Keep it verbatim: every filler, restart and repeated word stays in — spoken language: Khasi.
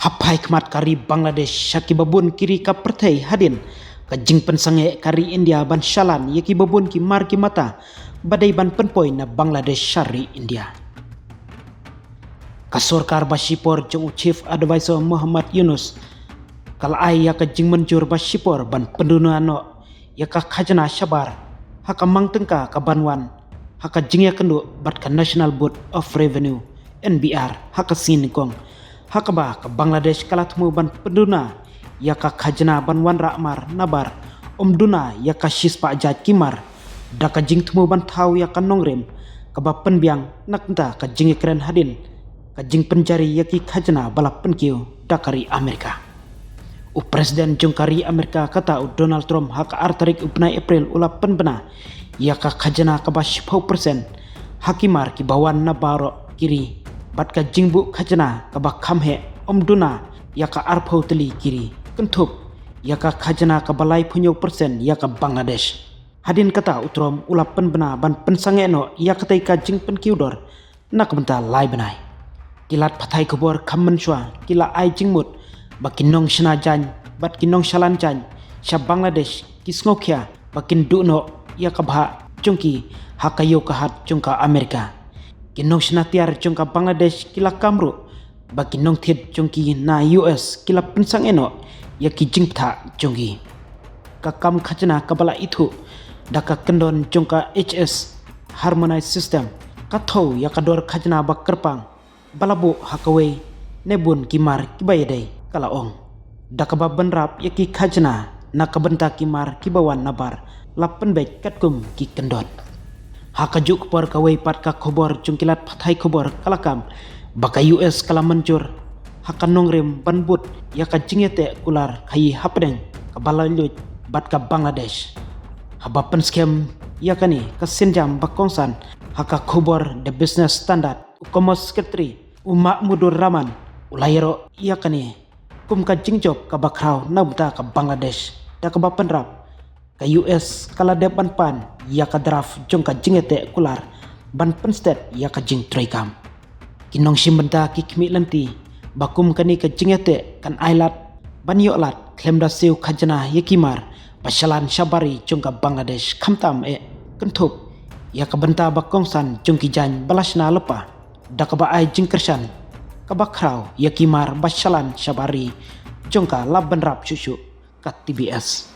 Hap hai khmat ka ri Bangladesh sha ki babun ki ri ka pyrthei hadien ka jingpynsangeh ka ri India ban shalan ïa ki babun ki mar ki mata ba dei ban pynpoi na Bangladesh sha ri India. Ka sorkar ba shipor jong u Chief Advisor Muhammad Yunus ka la ai ïa ka jingmynjur ba shipor ban pynduna noh ïa ka khajna shabar ha ka mang tyngka ka ban wan ha ka jingïakynduh bad ka National Board of Revenue, N B R, ha ka sngi nyngkong, ha kaba ka Bangladesh ka la thmu ban pynduna ïa ka khajna ban wanrah mar nabar ym duna ïa ka shispah jait ki mar da ka jingthmu ban thaw ïa ka nongrim kaba pynbiang na ka bynta ka jingïakren hadien ka jingpynjari ïa ki khajna ba la pynkiew da ka ri Amerika. U President jong ka ri Amerika kata u Donald Trump ha ka ar tarik u bnai April u la pynbna ïa ka khajna kaba shiphew percent ha ki mar kiba wan na baroh ki ri bad ka jingbuh khajna kaba kham heh ym duna ïa ka arphew tylli ki ri, kynthup ïa ka khajna kaba laiphew hynñiew percent ïa ka Bangladesh. Hadien kata u Trump u la pynbna ban pynsangeh noh ïa katei ka jingpynkiew dor na ka bynta lai bnai. Ki lad pathai khubor kham mynshuwa ki la ai jingmut ba ki nongshna jaiñ bad ki nongshalan jaiñ sha Bangladesh ki sngewkhia ba kin duh noh ïa ka bhah jong ki ha ka ïew ka hat jong ka Amerika. Ki nongshna tiar jong ka Bangladesh ki la kam ruh ba ki nongthied jong ki na U S ki la pynsangeh noh ïa ki jingbthah jong ki. Ka kam khajna kaba la ithuh da ka kyndon jong ka H S Harmonized System ka thew ïa ka dor khajna ba kyrpang ba la buh ha kawei ne bun ki mar kiba ïadei, ka la ong. Da kaba bynrap ïa ki khajna na ka bynta ki mar kiba wan nabar la pynbeit katkum ki kyndon. Ha kajuh ka por kawei pat ka khubor jong ki lad pathai khubor ka la kam ba ka U S ka la mynjur ha ka nongrim ban bud ïa ka jingïateh kular khaïi hapdeng ka ba la luid bad ka Bangladesh. Haba pynskhem ïa kane ka sienjam ba kongsan ha ka khubor The Business Standard, u Commerce Secretary u Mahmudur Rahman u la ïaroh ïa kane kum ka jingjop kaba khraw na bynta ka Bangladesh da kaba pynrap ka U S ka la dep ban pan ïa ka draft jong ka jingïateh kular ban pynstet ïa ka jingtreikam. Ki nongshim bynta ki khmih lynti ba kum kane ka jingïateh kan ai lad ban ïoh lad khlem da siew khajna ïa ki mar ba shalan shabar ri jong ka Bangladesh, khamtam eh kynthup ïa ka bynta ba kongsan jong ki jaiñ ba la shna lypa da kaba ai jingkyrshan kaba khraw ïa ki mar ba shalan shabar ri jong ka la bynrap shuh shuh ka T B S.